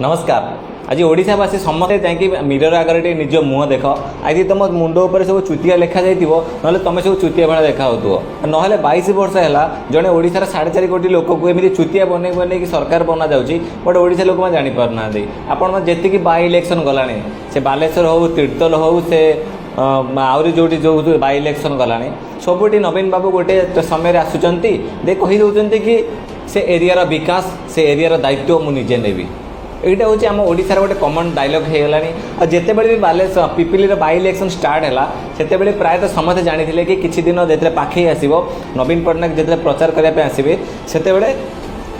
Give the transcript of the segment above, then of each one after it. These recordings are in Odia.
ନମସ୍କାର। ଆଜି ଓଡ଼ିଶାବାସୀ ସମସ୍ତେ ଯାଇକି ମିରର ଆଗରେ ଟିକେ ନିଜ ମୁହଁ ଦେଖ। ଆଜି ତୁମ ମୁଣ୍ଡ ଉପରେ ସବୁ ଚୁତିଆ ଲେଖାଯାଇଥିବ, ନହେଲେ ତୁମେ ସବୁ ଚୁତିଆ ଭଳିଆ ଦେଖାହେଉଥିବ। ନହେଲେ 22 ବର୍ଷ ହେଲା ଜଣେ ଓଡ଼ିଶାର 4.5 କୋଟି ଲୋକକୁ ଏମିତି ଚୁତିଆ ବନେଇ ବନେଇକି ସରକାର ବନାଯାଉଛି, ବଟ୍ ଓଡ଼ିଶା ଲୋକମାନେ ଜାଣିପାରୁନାହାନ୍ତି। ଆପଣ ଯେତିକି ବାଇ ଇଲେକ୍ସନ୍ ଗଲାଣି, ସେ ବାଲେଶ୍ୱର ହଉ, ତିର୍ତ୍ତୋଲ ହଉ, ସେ ଆହୁରି ଯେଉଁଠି ଯେଉଁ ବାଇ ଇଲେକ୍ସନ୍ ଗଲାଣି, ସବୁଠି ନବୀନ ବାବୁ ଗୋଟେ ସମୟରେ ଆସୁଛନ୍ତି, ଦେ କହି ଦେଉଛନ୍ତି କି ସେ ଏରିଆର ବିକାଶ, ସେ ଏରିଆର ଦାୟିତ୍ୱ ମୁଁ ନିଜେ ନେବି। ଏଇଟା ହେଉଛି ଆମ ଓଡ଼ିଶାର ଗୋଟେ କମନ୍ ଡାଇଲଗ୍ ହେଇଗଲାଣି। ଆଉ ଯେତେବେଳେ ବି ବାଲେଶ୍ୱର ପିପିଲିର ବାଇ ଇଲେକ୍ସନ୍ ଷ୍ଟାର୍ଟ ହେଲା, ସେତେବେଳେ ପ୍ରାୟତଃ ସମସ୍ତେ ଜାଣିଥିଲେ କି କିଛି ଦିନ ଯେତେବେଳେ ପାଖେଇ ଆସିବ, ନବୀନ ପଟ୍ଟନାୟକ ଯେତେବେଳେ ପ୍ରଚାର କରିବା ପାଇଁ ଆସିବେ, ସେତେବେଳେ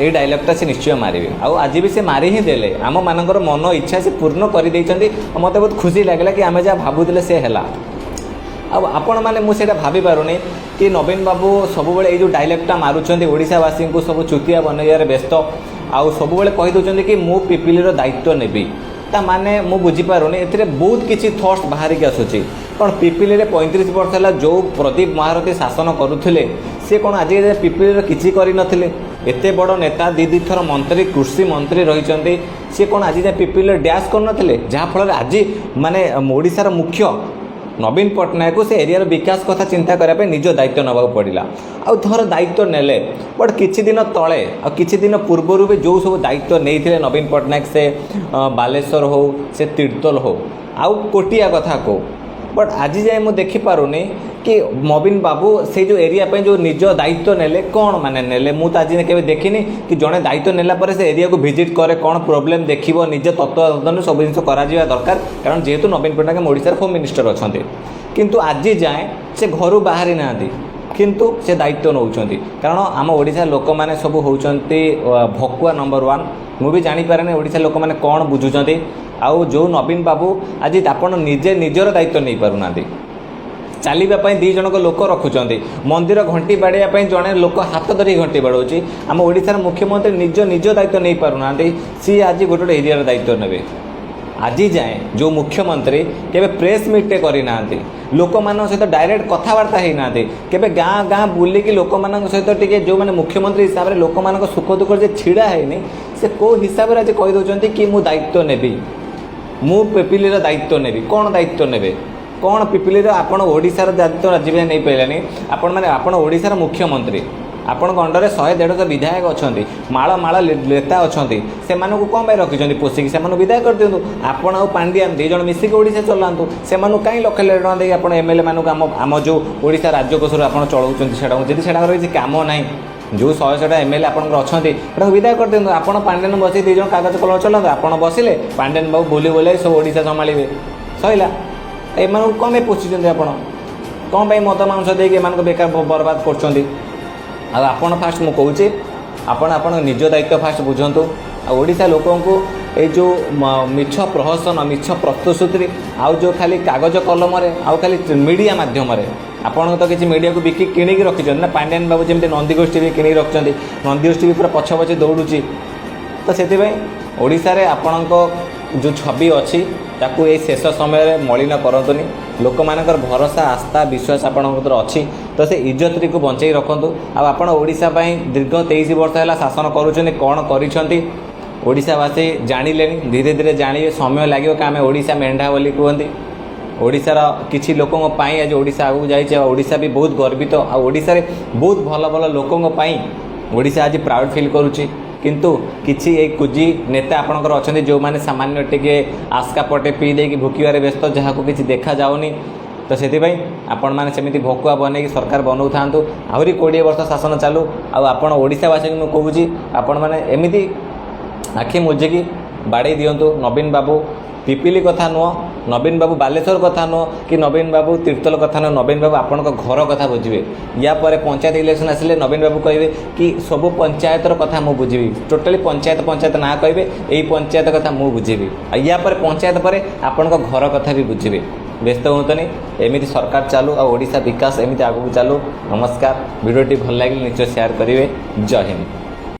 ଏଇ ଡାଇଲଗ୍ଟା ସେ ନିଶ୍ଚୟ ମାରିବେ। ଆଉ ଆଜି ବି ସେ ମାରି ହିଁ ଦେଲେ। ଆମମାନଙ୍କର ମନ ଇଚ୍ଛା ସେ ପୂର୍ଣ୍ଣ କରିଦେଇଛନ୍ତି। ଆଉ ମୋତେ ବହୁତ ଖୁସି ଲାଗିଲା କି ଆମେ ଯାହା ଭାବୁଥିଲେ ସେ ହେଲା। ଆଉ ଆପଣମାନେ, ମୁଁ ସେଇଟା ଭାବିପାରୁନି କି ନବୀନ ବାବୁ ସବୁବେଳେ ଏଇ ଯେଉଁ ଡାଇଲଗ୍ଟା ମାରୁଛନ୍ତି, ଓଡ଼ିଶାବାସୀଙ୍କୁ ସବୁ ଚୁତିଆ ବନେଇବାରେ ବ୍ୟସ୍ତ, ଆଉ ସବୁବେଳେ କହିଦେଉଛନ୍ତି କି ମୁଁ ପିପିଲିର ଦାୟିତ୍ୱ ନେବି। ତା ମାନେ ମୁଁ ବୁଝିପାରୁନି। ଏଥିରେ ବହୁତ କିଛି ଥଟ୍ସ ବାହାରିକି ଆସୁଛି। କ'ଣ ପିପିଲିରେ 35 ବର୍ଷ ହେଲା ଯେଉଁ ପ୍ରଦୀପ ମହାରଥୀ ଶାସନ କରୁଥିଲେ, ସେ କ'ଣ ଆଜି ପିପିଲିର କିଛି କରିନଥିଲେ? ଏତେ ବଡ଼ ନେତା, ଦୁଇ ଦୁଇ ଥର ମନ୍ତ୍ରୀ, କୃଷି ମନ୍ତ୍ରୀ ରହିଛନ୍ତି, ସିଏ କ'ଣ ଆଜି ଯାଏଁ ପିପିଲିରେ ଡ୍ୟାସ୍ କରିନଥିଲେ, ଯାହାଫଳରେ ଆଜି ମାନେ ଓଡ଼ିଶାର ମୁଖ୍ୟ ନବୀନ ପଟ୍ଟନାୟକକୁ ସେ ଏରିଆର ବିକାଶ କଥା ଚିନ୍ତା କରିବା ପାଇଁ ନିଜ ଦାୟିତ୍ୱ ନେବାକୁ ପଡ଼ିଲା? ଆଉ ଧର ଦାୟିତ୍ୱ ନେଲେ, ବଟ୍ କିଛି ଦିନ ତଳେ ଆଉ କିଛି ଦିନ ପୂର୍ବରୁ ବି ଯେଉଁ ସବୁ ଦାୟିତ୍ୱ ନେଇଥିଲେ ନବୀନ ପଟ୍ଟନାୟକ, ସେ ବାଲେଶ୍ୱର ହଉ, ସେ ତିର୍ତ୍ତୋଲ ହଉ, ଆଉ କୋଟିଆ କଥା କହୁ, ବଟ୍ ଆଜି ଯାଏଁ ମୁଁ ଦେଖିପାରୁନି କି ନବୀନ ବାବୁ ସେଇ ଯେଉଁ ଏରିଆ ପାଇଁ ଯେଉଁ ନିଜ ଦାୟିତ୍ୱ ନେଲେ, କ'ଣ ମାନେ ନେଲେ। ମୁଁ ତ ଆଜି କେବେ ଦେଖିନି କି ଜଣେ ଦାୟିତ୍ୱ ନେଲା ପରେ ସେ ଏରିଆକୁ ଭିଜିଟ୍ କରେ, କ'ଣ ପ୍ରୋବ୍ଲେମ୍ ଦେଖିବ, ନିଜ ତତ୍ତ୍ୱାବଧାନରେ ସବୁ ଜିନିଷ କରାଯିବା ଦରକାର। କାରଣ ଯେହେତୁ ନବୀନ ପଟ୍ଟନାୟକ ଆମ ଓଡ଼ିଶାର ହୋମ୍ ମିନିଷ୍ଟର ଅଛନ୍ତି, କିନ୍ତୁ ଆଜି ଯାଏଁ ସେ ଘରୁ ବାହାରି ନାହାନ୍ତି, କିନ୍ତୁ ସେ ଦାୟିତ୍ୱ ନେଉଛନ୍ତି। କାରଣ ଆମ ଓଡ଼ିଶା ଲୋକମାନେ ସବୁ ହେଉଛନ୍ତି ଭକୁଆ ନମ୍ବର ୱାନ୍। ମୁଁ ବି ଜାଣିପାରେନି ଓଡ଼ିଶା ଲୋକମାନେ କ'ଣ ବୁଝୁଛନ୍ତି। ଆଉ ଯେଉଁ ନବୀନ ବାବୁ ଆଜି ଆପଣ ନିଜେ ନିଜର ଦାୟିତ୍ୱ ନେଇପାରୁନାହାନ୍ତି, ଚାଲିବା ପାଇଁ ଦୁଇ ଜଣଙ୍କ ଲୋକ ରଖୁଛନ୍ତି, ମନ୍ଦିର ଘଣ୍ଟି ବାଡ଼େଇବା ପାଇଁ ଜଣେ ଲୋକ ହାତ ଧରି ଘଣ୍ଟି ବାଡ଼ଉଛି, ଆମ ଓଡ଼ିଶାର ମୁଖ୍ୟମନ୍ତ୍ରୀ ନିଜ ନିଜ ଦାୟିତ୍ୱ ନେଇପାରୁନାହାନ୍ତି, ସିଏ ଆଜି ଗୋଟେ ଗୋଟେ ଏରିଆର ଦାୟିତ୍ୱ ନେବେ? ଆଜି ଯାଏଁ ଯେଉଁ ମୁଖ୍ୟମନ୍ତ୍ରୀ କେବେ ପ୍ରେସ୍ ମିଟ୍ଟେ କରିନାହାନ୍ତି, ଲୋକମାନଙ୍କ ସହିତ ଡାଇରେକ୍ଟ କଥାବାର୍ତ୍ତା ହେଇନାହାନ୍ତି, କେବେ ଗାଁ ଗାଁ ବୁଲିକି ଲୋକମାନଙ୍କ ସହିତ ଟିକେ, ଯେଉଁମାନେ ମୁଖ୍ୟମନ୍ତ୍ରୀ ହିସାବରେ ଲୋକମାନଙ୍କ ସୁଖ ଦୁଃଖରେ ଯେ ଛିଡ଼ା ହେଇନି, ସେ କେଉଁ ହିସାବରେ ଆଜି କହିଦେଉଛନ୍ତି କି ମୁଁ ଦାୟିତ୍ୱ ନେବି, ମୁଁ ପିପିଲିର ଦାୟିତ୍ୱ ନେବି? କ'ଣ ଦାୟିତ୍ୱ ନେବେ? କ'ଣ ପିପିଲିର? ଆପଣ ଓଡ଼ିଶାର ଦାୟିତ୍ୱ ଆଜି ଯାଏଁ ନେଇପାରିଲେନି। ଆପଣମାନେ, ଆପଣ ଓଡ଼ିଶାର ମୁଖ୍ୟମନ୍ତ୍ରୀ, ଆପଣଙ୍କ ଅଣ୍ଡରରେ 100-150 ବିଧାୟକ ଅଛନ୍ତି, ମାଳ ମାଳ ନେତା ଅଛନ୍ତି। ସେମାନଙ୍କୁ କ'ଣ ପାଇଁ ରଖିଛନ୍ତି ପୋଷିକି? ସେମାନଙ୍କୁ ବିଦାୟ କରିଦିଅନ୍ତୁ। ଆପଣ ଆଉ ପାଣ୍ଡିଆନ ଦୁଇ ଜଣ ମିଶିକି ଓଡ଼ିଶା ଚଲାନ୍ତୁ। ସେମାନଙ୍କୁ କାହିଁ ଲକ୍ଷ ଲକ୍ଷ ଟଙ୍କା ଦେଇକି ଆପଣ ଏମ୍ଏଲ୍ଏ ମାନଙ୍କୁ ଆମ ଯେଉଁ ଓଡ଼ିଶା ରାଜକୋଷରୁ ଆପଣ ଚଳାଉଛନ୍ତି ସେଟାକୁ? ଯଦି ସେଟାଙ୍କର କିଛି କାମ ନାହିଁ, ଯେଉଁ ଶହେ ଶହେଟା ଏମ୍ଏଲ୍ଏ ଆପଣଙ୍କର ଅଛନ୍ତି, ସେଟାକୁ ବିଦାୟ କରିଦିଅନ୍ତୁ। ଆପଣ ପାଣ୍ଡିଆନ ବସି ଦୁଇ ଜଣ କାଗଜ କଲମ ଚଲାନ୍ତୁ। ଆପଣ ବସିଲେ ପାଣ୍ଡିଆନ ବାବୁ ବୁଲି ବୁଲାଇ ସବୁ ଓଡ଼ିଶା ସମ୍ଭାଳିବେ, ସଇଲା। ଏମାନଙ୍କୁ କ'ଣ ପାଇଁ ପୋଷିଛନ୍ତି ଆପଣ? କ'ଣ ପାଇଁ ମଦ ମାଂସ ଦେଇକି ଏମାନଙ୍କୁ ବେକାର ବର୍ବାଦ କରୁଛନ୍ତି? ଆଉ ଆପଣ ଫାଷ୍ଟ, ମୁଁ କହୁଛି, ଆପଣ ଆପଣଙ୍କ ନିଜ ଦାୟିତ୍ୱ ଫାଷ୍ଟ ବୁଝନ୍ତୁ। ଆଉ ଓଡ଼ିଶା ଲୋକଙ୍କୁ ଏଇ ଯେଉଁ ମିଛ ପ୍ରହସନ, ମିଛ ପ୍ରତିଶ୍ରୁତି, ଆଉ ଯେଉଁ ଖାଲି କାଗଜ କଲମରେ ଆଉ ଖାଲି ମିଡ଼ିଆ ମାଧ୍ୟମରେ, ଆପଣଙ୍କ ତ କିଛି ମିଡ଼ିଆକୁ ବିକି କିଣିକି ରଖିଛନ୍ତି ନା? ପାଣ୍ଡିଆନ ବାବୁ ଯେମିତି ନନ୍ଦିଘୋଷ ଟିଭି କିଣିକି ରଖିଛନ୍ତି, ନନ୍ଦିଘୋଷ ଟିଭି ପୁରା ପଛ ପଛେ ଦୌଡ଼ୁଛି। ତ ସେଥିପାଇଁ ଓଡ଼ିଶାରେ ଆପଣଙ୍କ ଯେଉଁ ଛବି ଅଛି, ତାକୁ ଏଇ ଶେଷ ସମୟରେ ମଳିନ କରନ୍ତୁନି। ଲୋକମାନଙ୍କର ଭରସା, ଆସ୍ଥା, ବିଶ୍ୱାସ ଆପଣଙ୍କ ଭିତରେ ଅଛି, ତ ସେ ଇଜ୍ଜତଟିକୁ ବଞ୍ଚେଇ ରଖନ୍ତୁ। ଆଉ ଆପଣ ଓଡ଼ିଶା ପାଇଁ ଦୀର୍ଘ 23 ବର୍ଷ ହେଲା ଶାସନ କରୁଛନ୍ତି, କ'ଣ କରିଛନ୍ତି ଓଡ଼ିଶାବାସୀ ଜାଣିଲେଣି। ଧୀରେ ଧୀରେ ଜାଣିବେ, ସମୟ ଲାଗିବ। କି ଆମେ ଓଡ଼ିଶା ମେଣ୍ଢା ବୋଲି କୁହନ୍ତି। ଓଡ଼ିଶାର କିଛି ଲୋକଙ୍କ ପାଇଁ ଆଜି ଓଡ଼ିଶା ଆଗକୁ ଯାଇଛି। ଆଉ ଓଡ଼ିଶା ବି ବହୁତ ଗର୍ବିତ। ଆଉ ଓଡ଼ିଶାରେ ବହୁତ ଭଲ ଭଲ ଲୋକଙ୍କ ପାଇଁ ଓଡ଼ିଶା ଆଜି ପ୍ରାଉଡ଼ ଫିଲ୍ କରୁଛି। କିନ୍ତୁ କିଛି ଏଇ କୁଜି ନେତା ଆପଣଙ୍କର ଅଛନ୍ତି, ଯେଉଁମାନେ ସାମାନ୍ୟ ଟିକେ ଆସ୍କା ପଟେ ପିଇ ଦେଇକି ଭୁକିବାରେ ବ୍ୟସ୍ତ, ଯାହାକୁ କିଛି ଦେଖାଯାଉନି। ତ ସେଥିପାଇଁ ଆପଣମାନେ ସେମିତି ଭକୁଆ ବନେଇକି ସରକାର ବନଉଥାନ୍ତୁ, ଆହୁରି 20 ବର୍ଷ ଶାସନ ଚାଲୁ। ଆଉ ଆପଣ ଓଡ଼ିଶାବାସୀଙ୍କୁ ମୁଁ କହୁଛି, ଆପଣମାନେ ଏମିତି ଆଖି ମୁଜିକି ବାଡ଼େଇ ଦିଅନ୍ତୁ। ନବୀନ ବାବୁ ପିପିଲି କଥା ନୁହଁ, ନବୀନ ବାବୁ ବାଲେଶ୍ୱର କଥା ନୁହଁ କି ନବୀନ ବାବୁ ତିର୍ତ୍ତୋଲ କଥା ନୁହଁ, ନବୀନ ବାବୁ ଆପଣଙ୍କ ଘର କଥା ବୁଝିବେ। ୟା ପରେ ପଞ୍ଚାୟତ ଇଲେକ୍ସନ୍ ଆସିଲେ ନବୀନ ବାବୁ କହିବେ କି ସବୁ ପଞ୍ଚାୟତର କଥା ମୁଁ ବୁଝିବି। ଟୋଟାଲି ପଞ୍ଚାୟତ ପଞ୍ଚାୟତ ନାଁ କହିବେ, ଏଇ ପଞ୍ଚାୟତ କଥା ମୁଁ ବୁଝିବି। ଆଉ ୟା ପରେ ପଞ୍ଚାୟତ ପରେ ଆପଣଙ୍କ ଘର କଥା ବି ବୁଝିବେ। ବ୍ୟସ୍ତ ହୁଅନ୍ତୁନି। ଏମିତି ସରକାର ଚାଲୁ ଆଉ ଓଡ଼ିଶା ବିକାଶ ଏମିତି ଆଗକୁ ଚାଲୁ। ନମସ୍କାର। ଭିଡ଼ିଓଟି ଭଲ ଲାଗିଲେ ନିଶ୍ଚୟ ସେୟାର କରିବେ। ଜୟ ହିନ୍ଦ।